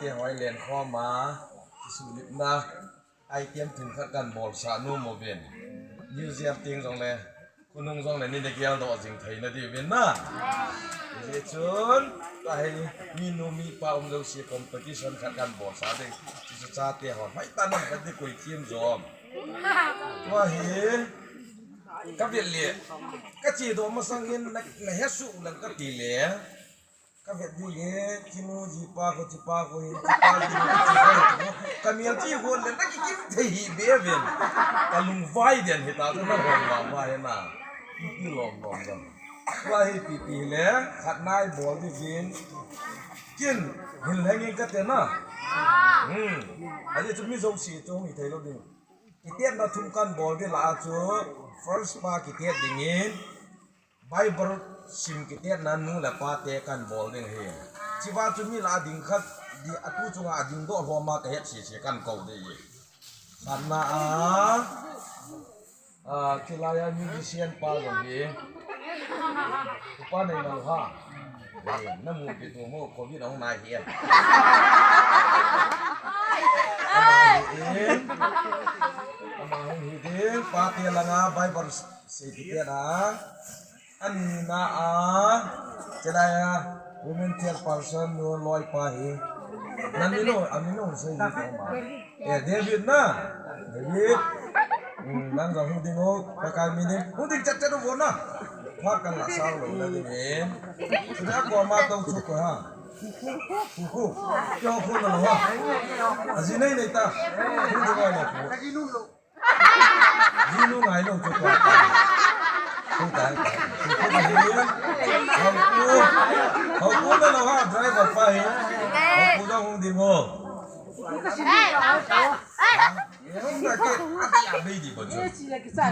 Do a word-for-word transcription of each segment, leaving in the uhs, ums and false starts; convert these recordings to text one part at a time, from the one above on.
Hoi len khoma, kisulipna, item thum khat kan bolsah nom uvin. Museum teng jongle, khonung jongle, nina geldoh jing theina diuvin na. Hijeh chun, tua hi, minu mipa um jouse competition khat kan bolsah ding. Hichu chate hon, hoitah in khat ding koi thim jom. Tua hi, kavet le, kachedoh masang in na, nahesoh u lang kati le. Kavet ding e, kinu jipa kho, chipa kho hin, chipa ji kho, chipa kho. Kamel chi kho le, nakikim thei hih be uvin. Kalungvai den hita chu nahon vangvai na. Ipi lom lom jong. Tua hi ipi ipi le, khat nai bol ding uvin. Kin, hin lheng in kate na. Hmm. Ajeh chu mi jouse chu hung hithei lou ding. Kitetna thum kan bol ding lah a chu, first pa kitet dingin. Bible sim kitetna nu le pa te kan bol ding ahi. Hichea chu mi lah a ding khat, ding, atu chunga adingdoh lhoma kahet sese kan kou ding ahi. Khatna a, a, chulai a musician pa jong hi. Upa nei nalou ham. Eh, namu kit u mo, covid ahung nai hi em. Ama hi in. Ama hung hi ding, pa te langa Bible sei kitet a. Anina a, chulai a, women chairperson nu loipa hi. Namin u, amin u sei hi ko ma. Eh, David na. David. Hmm, nang jong hung ding o, Pakai min in. Hung ding chat chat u vo na. Phat kan la sao lou na ding in. Chuna koma tou chu ko ha. Khu khu. Khu khu. Kyo khu na lou ha. Aji nei nei ta. Hung ding o na khu. Jinu ngai lou chu tua ta. Tua ta. Tua ta hi. Hau pu. Hau pu na lou ha, driver pa hi. Hau pu jong hung ding o. Hung na ke, ati a bei di bo chu.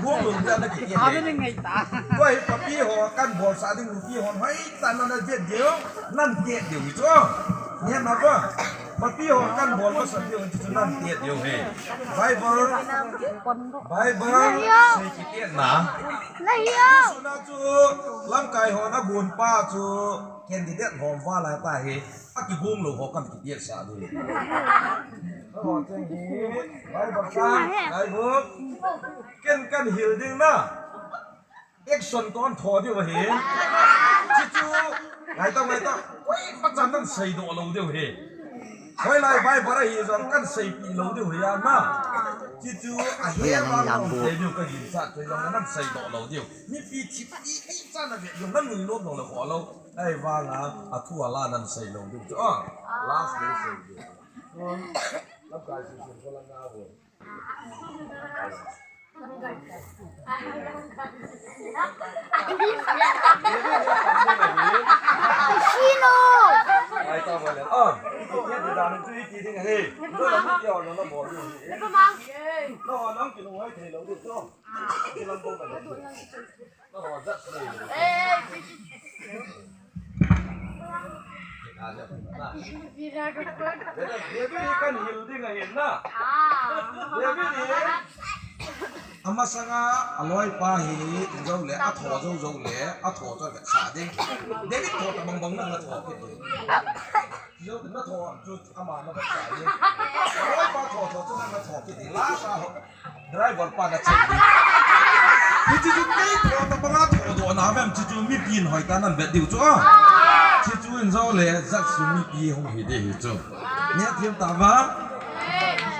Bo lou ta na ke ke. Tua hi papi ho kan bolsah ding nupi ho mai ta na na jet deu. Nan ke deu chu. Ni na ba. Papi ho kan bol masa diu, hichu nan tet diu ahi. Bible, Bible, sei kitetna. Nahi o. Suna chu, lamkai hon agon pa chu, candidate hom vala ta hi, akigong lou ho kan kipetsah diu. Bible, Bible, ken kan hil ding na. Action kon tho diu ahi. Chuchu, ngai tao, ngai tao. Koima chan nan seidoh lou diu ahi. Hoilai Bible ahi jong kan seipeh lou diu ahi a na. Chuchu, ahi a vang lou diu ka ginchat chu jong nan seidoh lou diu. Mipi thip i, i chan a ve jong nan nui lom lou le kho lou. Ahivanga, athu ala nan sei lou diu chu. Ah, last day sei diu. Lamkai sei sei ko la na bo. David hi kan hil ding ahin na. David hi. Amasanga aloipa hi jou le, atho jou jou le, atho chu vetsah ding. David tho tabang bang na tho kit ding. Jou na tho chu ama na vetsah ding. Aloipa tho tho chu na tho kit ding. Last a ho. Driver pa na cheng ding. Hichu chu kei tho tabanga thodoh na vem, chuchu mipin hoitah nan vet diu chu a. Chuchu in jou le, jat su mipi hung hi ding hi chu. Neh thim ta va.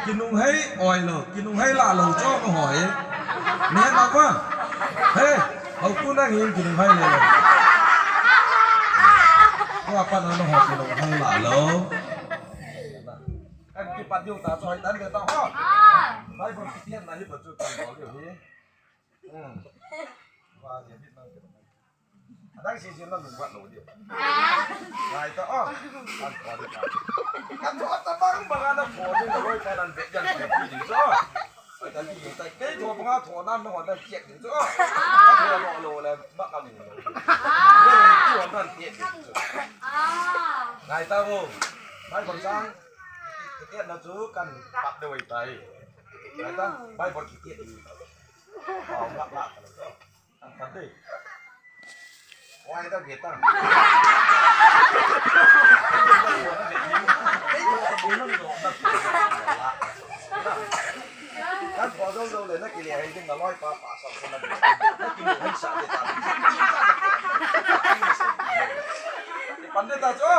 Kinunghei oi lou, kinunghei la lou chu hung hoi. Neh na va. He, hou ku nang hin kinunghei le lou. Ko apa na no ho kinunghei la lou. Kan kipat diu ta choi tan ve ta ho. Ah. Bible kitiam na hi pa chu kan bol diu hi. Hmm. Wa ye bit nang. Adang si si nang wat lo diu. Ah. Ngai ta o. Kan ko diu ta. Kan ko ta bang bang na ko diu lo pa nan be jan ko diu so. Ai ta ti ta ke ko bang ko nan no da check diu so. Ko lo lo le ba ka ni lo. Ah. Ko nan check diu. Ah. Ngai ta o. Bible sang. Kitiam na chu kan pat deu ahitai. Ngai ta, Bible kitiam deu. Pau lak lak ka lo. Kan pat dei. Oi ta ge ta. Kan pho zo zo le na kile hai ding na loi pa pa sa sa na. Na kile hai sa de ta. Pan de ta chu.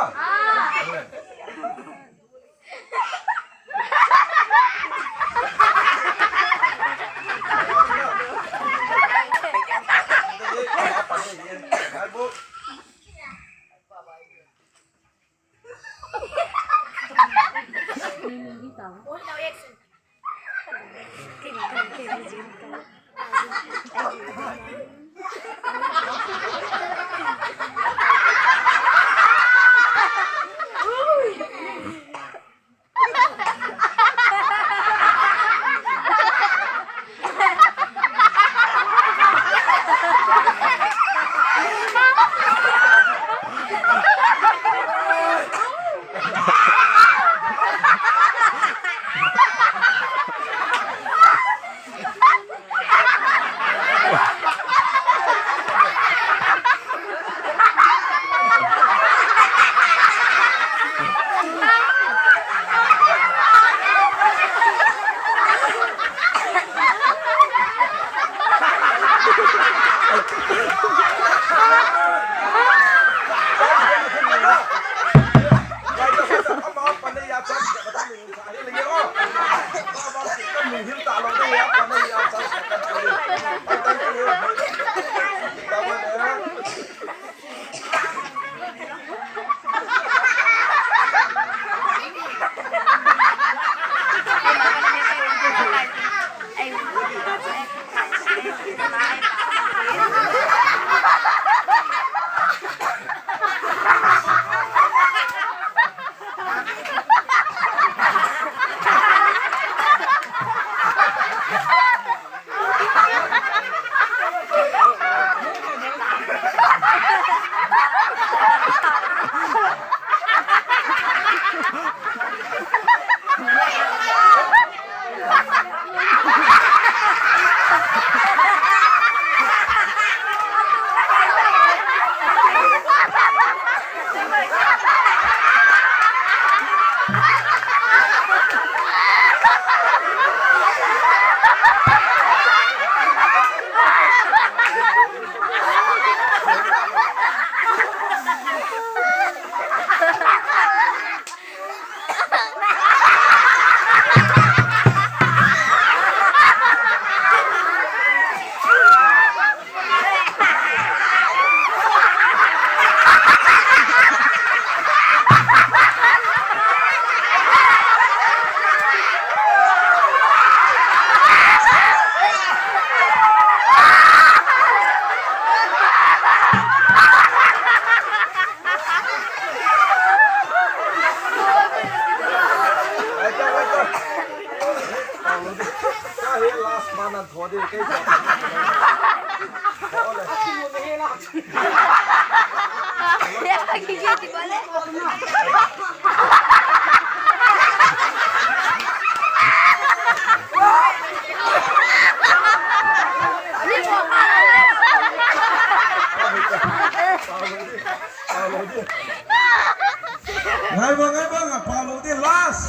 Ngai bang, ngai bang, apa lo de last,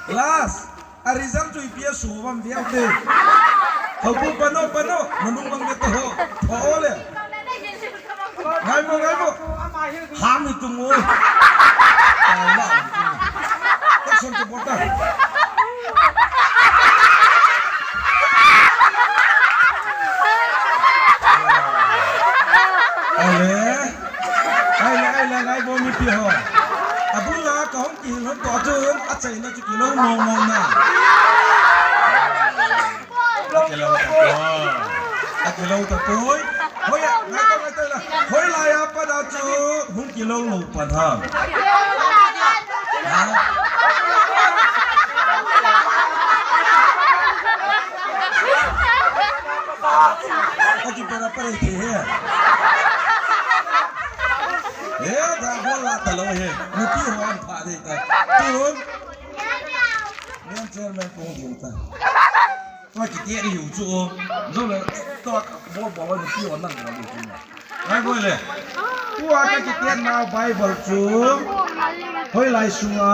last. A result chu ipi a suvam viau te. Ho pu pano, pano, manung bang de te ho. Ho le. Ngai mo, ngai mo. Ham ni tung oi. Ala. Action to bota. Ale. Ai le, ai le, ngai bo mipi ho. Abul la ka hung kihil hon to chun, achaina chu kilou mong mong na. Akilou ta poi. Akilou ta poi. Hoi, ngai ta, ngai ta la. Hoi la ya pa da chu, hung kilou lou pa tha. Ha? Aki para pare the he. He, da bol la ta lo he. Nupi ho an pha de ta. Tun. Ngen chairman kong ding ta. Tua kiti ri yu chu. Zo le, tua bol bol nupi ho nang bol ding. Ngai bol le. Tua ka kiti na Bible chu. Hoilai sunga.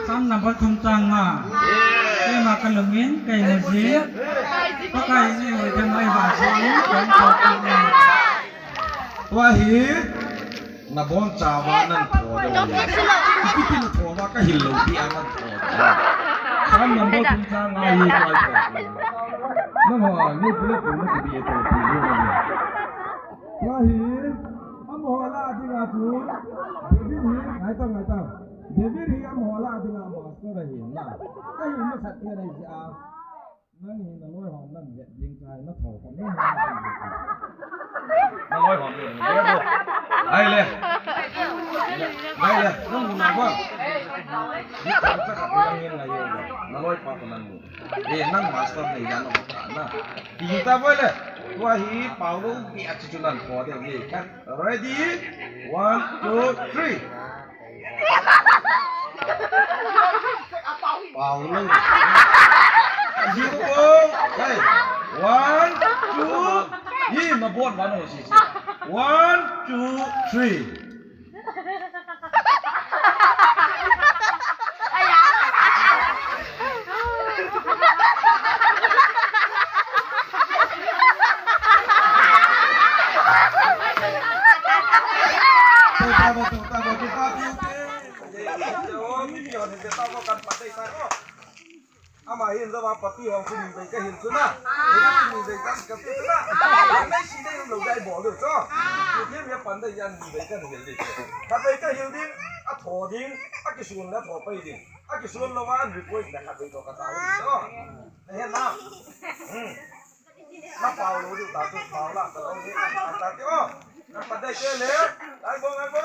Psalm number thum chang nga. Keima kalungin, keima jin. Pakai in eihoi thei uva eivahchoi in, kei thum chang nga. Tua hi, nabonchauva nathodoh u ahi. Ipi ti nathodoh uva kahil lou tia nathodoh u ahi. Psalm number thum chang nga hi tua hi. Nangho, ni pule pule ti bi to ti ni. Tua hi, amaho lah a dinga chu, David hi, ngaitau, ngaitau. David hi amaho lah a dinga master ahi na. Kahi masat pen ahi jeh a. Nang hi naloi hon nang vet ding chai natho kha ni. Naloi hon ni. Ai le. Ai le. Nang na ba. Ni ta ta ka yang ni ngai yo. Naloi pa ko nan ni. Eh, nang master nei dan o ka na. Ti ta ba le. Tua hi pau lou pi a chu chu nan ko de ni. Ready? One, two, three. Pau lou. Zero. Hey. One, two. Hi, nabon van ho si si. One, two, three. Ama hin jong a papi hong chu ni vei ka hin chu na. Ni vei ka ka pi chu na. Nei si nei lo dai bol lo chu. Ni ni ya pan dai yan ni vei ka ni vei. Ka vei ka hil ding, a tho ding, a kisun na tho pai ding. A kisun lo ma request na ka vei to ka ta lo chu. Nei na. Hmm. Na pau lo du ta tu pau la ta lo ni ta ti o. Na pa dai ke le. Dai bo ngai bo.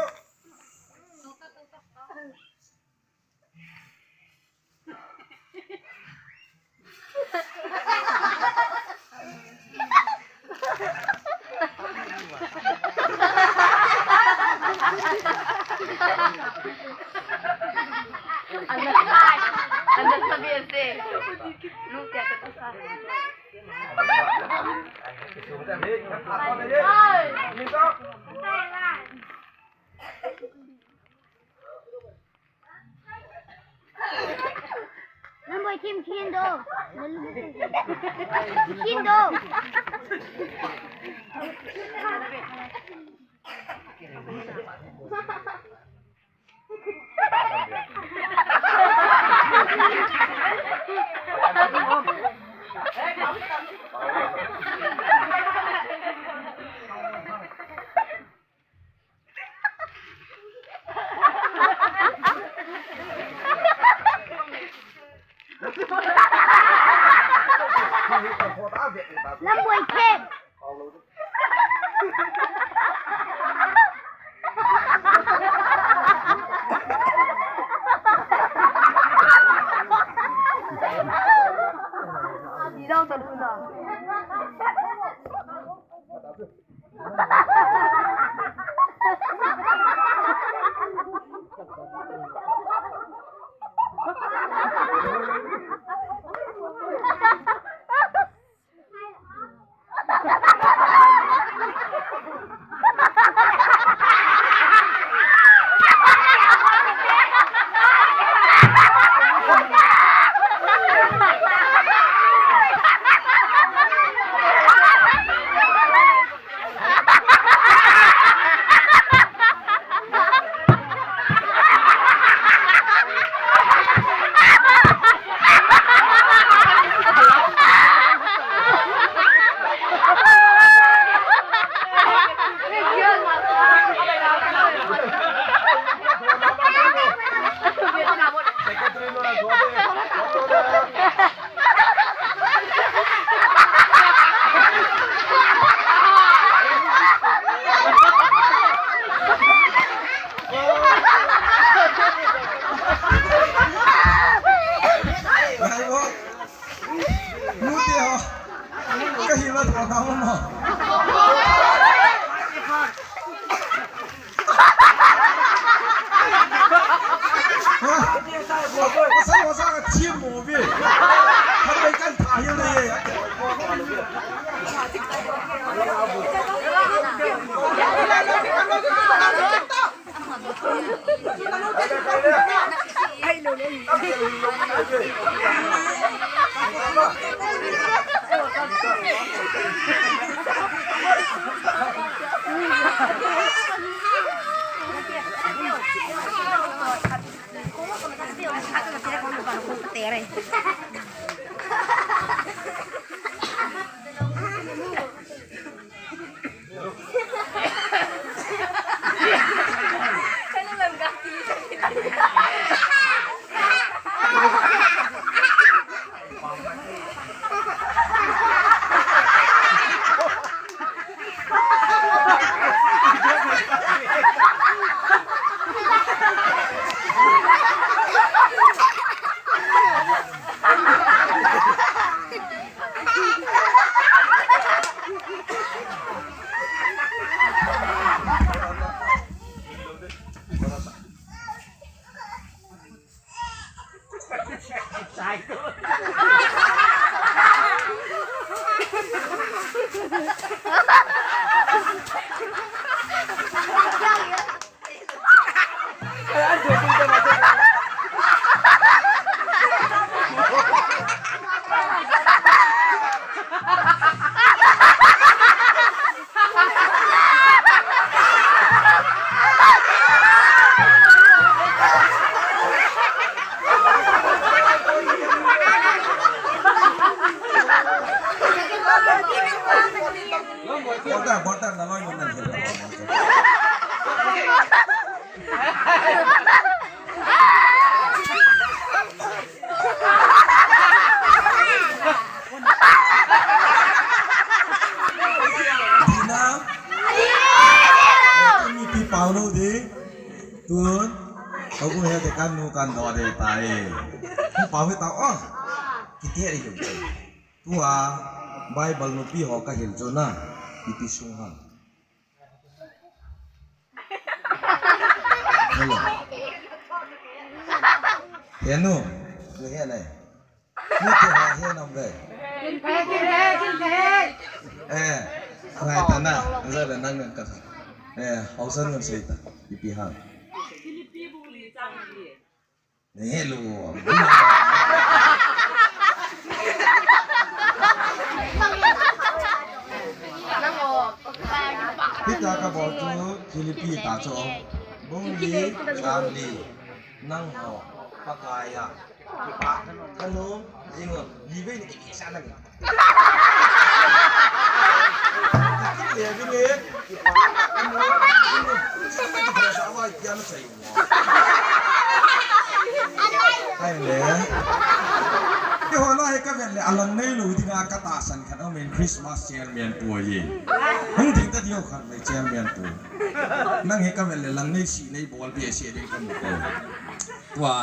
Anda, anda sabi ese. Nunca te pasa. Lamboy, Kim, Kim do. Kim do. Lamboy Kim. Kan do de ta e. Pu pa hui ta o. Kiti ri lu. Tua Bible nupi ho ka hil chu na. Ipi sung ha. Hello. Henu. Ni he nai. Ni te ha he nam ve. Eh. Ngai ta na. Za da nang nang ka. Eh, hausan ngan sei ta. Ipi ha. Hello. Hita ka bol chu Philippi ta chu. Bung li, chang li. Nang ho, Pakai a. Hello. Ingo, li ve ni ki sa na. Hai le. Keiho la hi ka vet le, alang nei lou dinga ka tahsan khat aumin, Christmas chairman pu ahi. Hung ding ta diu khat le chairman pu. Nang hi ka vet le lang nei si nei bol behseh ding ka mu ko. Tua,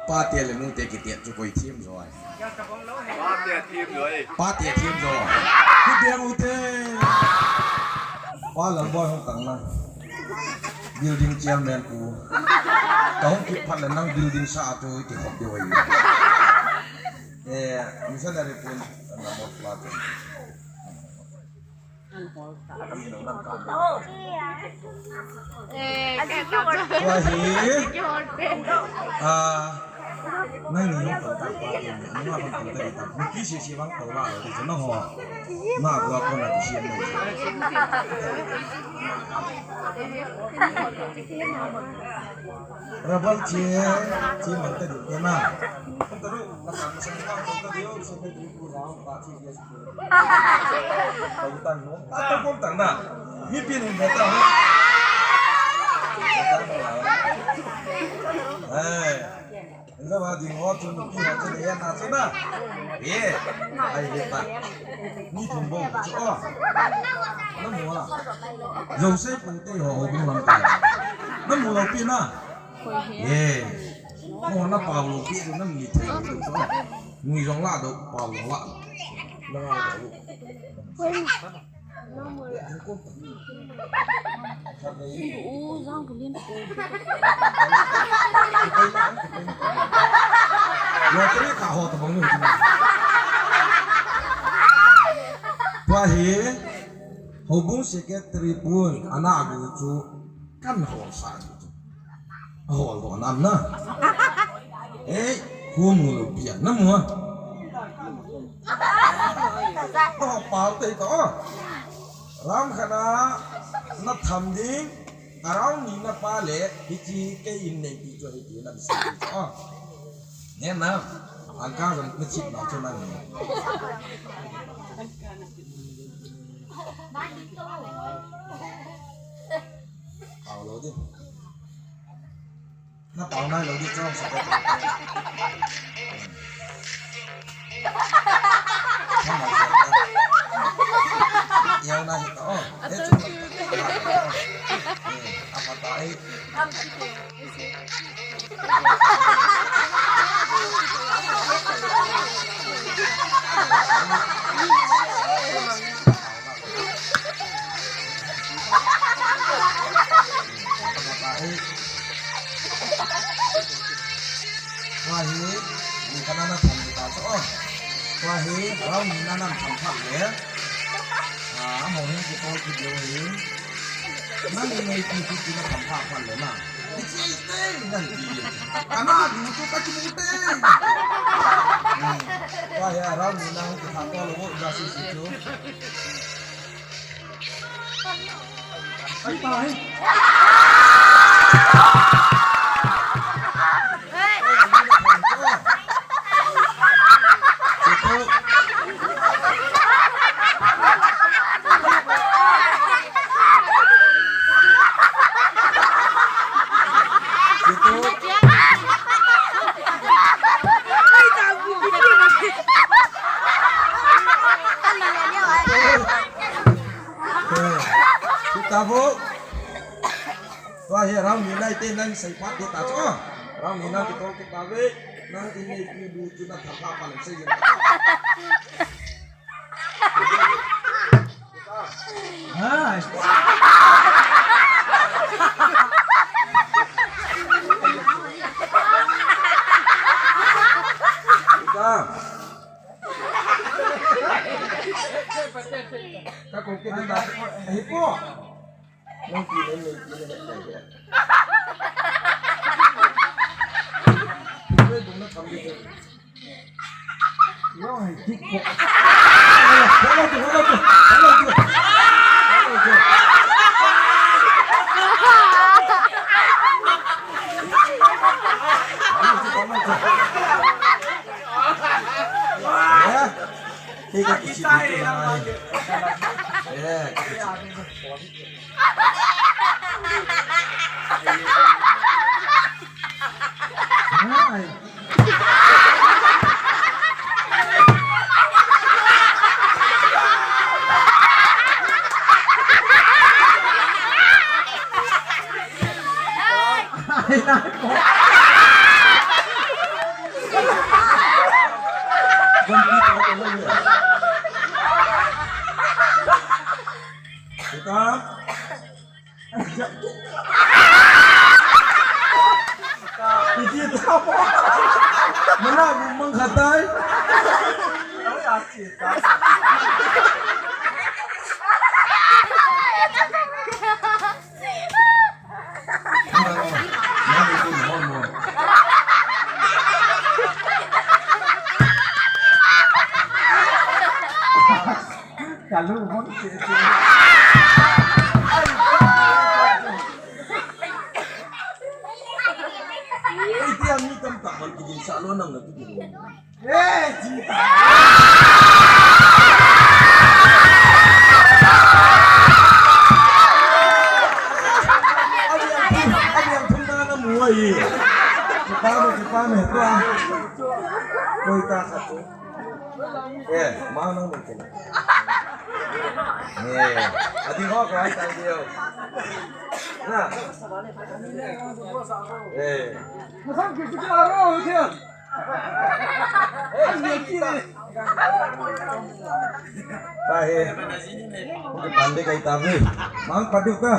pate le nute kitet chu koi thim jo ai. Pate thim jo ai. Pate thim jo. Ku bia u te. Pa lang boy hung tang na. Building chairman pu. Ka hung kiphat le nang building sa a chu kikhop diu ai. Eh, missionary pun, na mo pla pun. Tua hi, ah, nang ni hung pang ta pa tin, nang ma pang pang ta ta. Ni ki si si bang pang la, ti na ho. Na ko ko na ki si na. Rabal che, che man ta du na. Pang ta du, na ka sa bang pang ta du, sa ta du ku ra pa ti. Tong tang no. Tong tang na. Mi pin in beta ho. Hey. Inda ba ding ho chun pi ho chun ya na chun na. Ye. Ai ye ta. Ni thum bong chu o. Na mu a. Joseph pun te ho ho bung lam ta. Na mu lo pi na. Ye. Mo na pa lo pi na mi thei lo chu. Ngui jong la do, pau jong la. Na nga do. U jang bulin. Lo te ka ho ta bang ni. Tua hi, houbung secretary pun, ana gu chu, kan ho sa chu. Ahol doh nam na. Ei, khu mu lou pi a, na mu a. Ahol pau te to. Ram khana na tham ding, around ni na pa le, hichi kei in nei pi cho hichi na bisi to. Ne na, ang ka ram na chip na cho na ni. Pau lou ding. Na pau nai lou ding chong sa ko. Yau na hi ta o. E chu. Apa ta e. Tua hi, ni kana na tham ta cho. Tua hi, rau ni na nam tham tham le. Ah, mo hin ki tol ki deu hi. Nang ni nei ki ki na tham tham le na. Ni chi te, nang ki. Kana du tu ka chi mu te. Hmm. Tua hi, rau ni na ki tham to lo, ga si si chu. Tabo. Tua hi rau ni lai te nang sei pat de ta cho. Round ni na kitol kit tave. Nang in nei pi bu chu na tha pha pa le sei. Hai. Ita. Ka kong kit ta. Hi po. Nang pi nang nei pi nang nei. Pi nang na kam di. Yo, hai tik ko. Hello, hello, hello, hello, hello. Mana mang khatai. Kalu mon si si. Ei, tia mi tam tak man kidin sa lo nang na tu. Eh, jita. Abi ang thum, abi ang thum na na muai. Kita me, kita me, tua. Koi ta sa tu. Eh, ma nang me kena. Eh, adi ho ko ai ta dio. Na. Eh. Masang ke kita aro dia. Tahe. Pande kai tabi. Mang padu ka.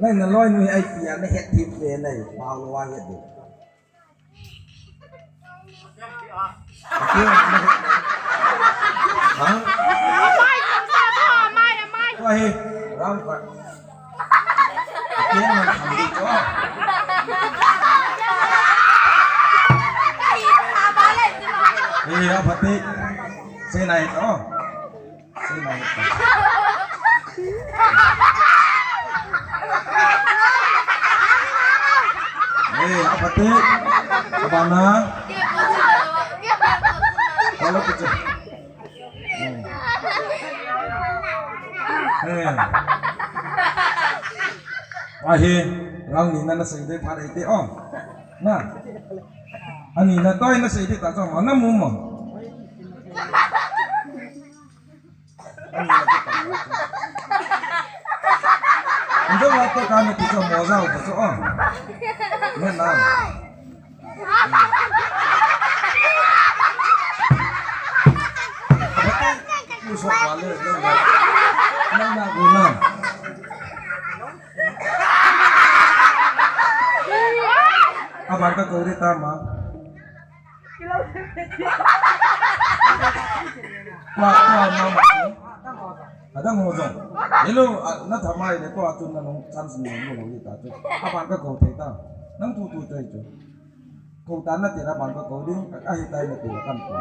Nai na loi nui ai tia na het tip le nai. Pau lo wa het de. Ha? Amai, amai, amai. Tahe. Ram pa. Eh, apa ti? Sei nai to. Sei nai to. Eh, apa ti? Apa na? Kalau kecil. Eh. Ahi, round ni na na sei dei pha dei te o. Na. Ani na toi na sei dei ta cho ma na mu mo. Ando wa to ka ni ti cho mo za u cho o. Na na. Aban ka kori ta ma. Kwa, kwa, ma, ma. Adang ho jong. Hello, a, na thamai le ko atun na nong chance ni mo lo ta chu. Aban ka ko thei ta. Nang tu tu chai chu. Ko ta na ti na ban ka ko ding, a, ahi tai na ti na kan ko.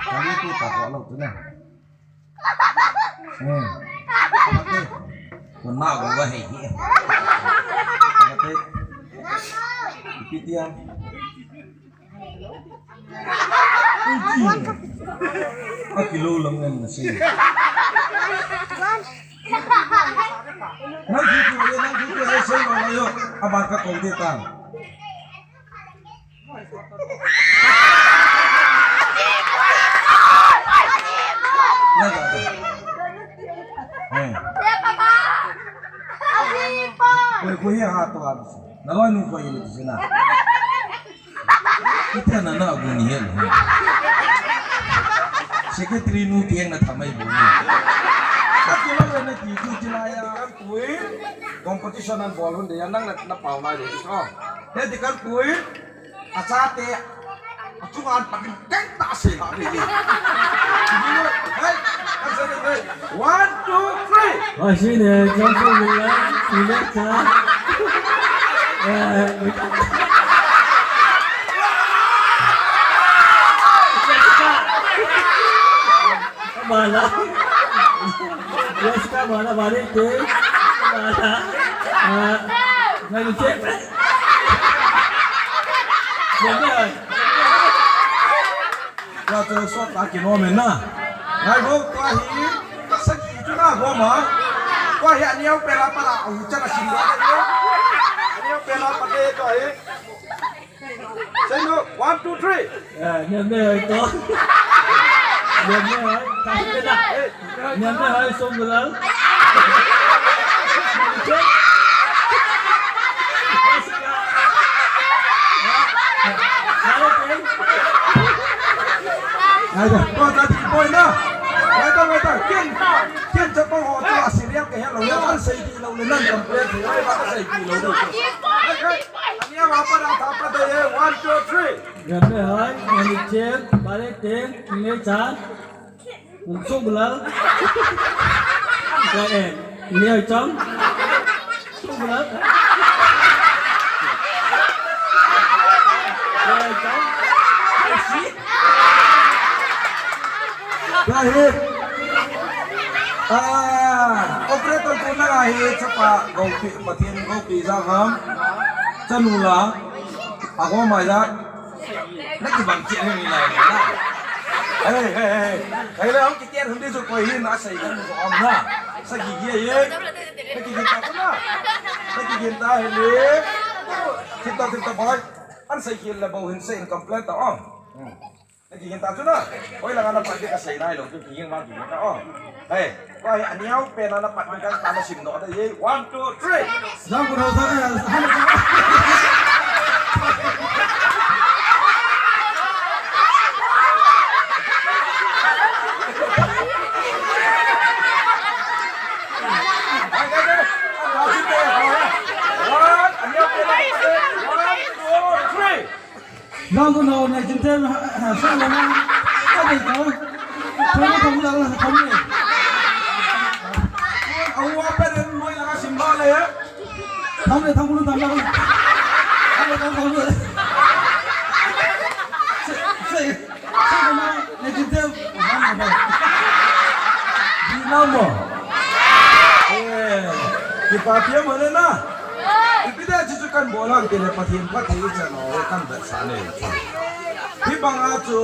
Kami tu ta ko lo tu na. Hmm. Ko na ko wa he he. Pi ti am. Aki lo lang ngan na sei. Nang tu tu le, nang tu tu le sei ma yo. Aban ka ko de ta. Nang ka. Koi hi ha to ha. Naloi nu koi hi le ti na. Ite na na gu ni he. Secretary nu ti na thamai bu ni. Ka ti lo na ti tu ti la ya. Kan pui. Competition an bol hun de ya nang na na pau mai lo. He ti kan pui. Achate, achunga pat ding keng ta se la ri. Hey, hey, one, two, three. Wa shi ne, jong su ni la, ni le cha. Eh, Bala. Yes, ka bala, bala, te. Bala. Ah, na ni che. Yan na. Ka to so ta ki no me na. Ngai go ka hi. Sa ki tu na go ma. Ka hi ani au pera para u cha na sin ba. Ani au pera pa te to hi. Say no. One, two, three. Eh, niam ne hai to. Niam ne hai, ta hi na. Niam ne hai, Songulal. Hai da, ko ta ti poi na. Hai da, hai da. Ken, ken cha pa ho cha serial ke hello. Ya kan sei ti lo le nan kam pe. Hai da, sei ti lo. Hai, hai. Ania wa pa da ta pa da ye. One, two, three. Gan me hai, ngani chen, pare ten, nge chan. Songulal. Ka en, nge chang. Songulal. Nge chang. Ai si. Ka hi. Ah, operator ko na ka hi chapa gopi, Pathen gopi jang ham. Chanu la. Ago mai ja. Na kibang che ni lai na. Hey, hey, hey. Hey le, hung kiti hung di su koi hin na sei ko am na. Sa ki ye ye. Na ki ta na. Na ki ta he le. Kita, kita boy. An sei ki le bo hin sei in complete ta om. Naki hin ta chu na. Oi, langa na pat ka sei nai lo, tu ki hin ma ki ta o. Hey, oi, aniau pen na pat ka ta na sim no da ye. One, two, three. Jang ku ro sa, eh, han ka. Hey, hey, hey. One, aniau pen na pat. One, two, three. Nang ko nau ne jin tem ha, ha, sa la na. Ka dei ko. Thong thong la la thong ni. Au wa pe den moi la ka sim ba le. Thong ni thong lu thong la. Ka dei ko thong lu. Se, se, se ko na ne jin tem. Di na mo. Eh, kipa pia mo le na. Ipi da chu chu kan bol ham ti le Pathen phatthei i chan u kan vetsah nei. Hibang a chu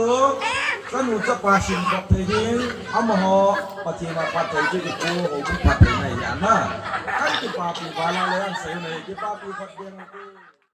chanu chapa simkhop thei hin amaho Pathen a phatthei chu i pu ho phatthei nei ya na. Kan kipapi vala le an sei nei kipapi phat ding.